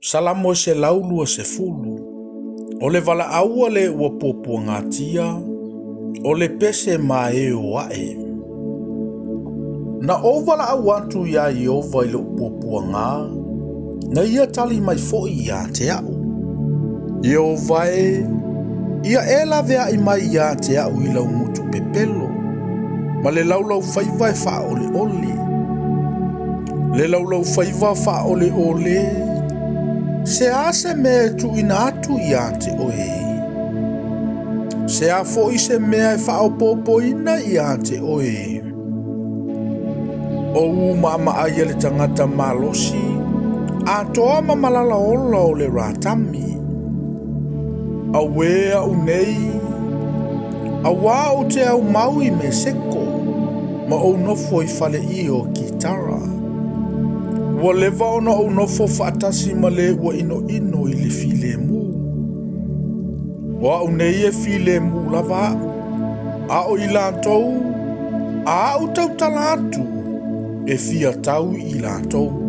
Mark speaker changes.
Speaker 1: Salamo e 120. O le valaau a le ua puapuagatia, o le pese maeo ae. Na ou valaau atu iā Ieova i lou puapuaga, na ia tali mai foi ia te au. Ieova e, ia e laveai mai ia te au i lau gutu pepelo, ma le laulaufaiva e faaoleole. Le laulaufaiva faaoleole, se a se mea e tuuina atu ia te oe? Se a foi se mea e faaopoopoina ia te oe? O u maamaai le tagata malosi, atoa ma malala ola o le ratami. Auē au nei, auā ou te aumau i Meseko, ma ou nofo i faleie o Kitara. Ua leva ona ou nofo faatasi ma le ua inoino i le filemu. O au nei e filemu lava au, a o i latou, a au tautala atu, e fia tau i latou.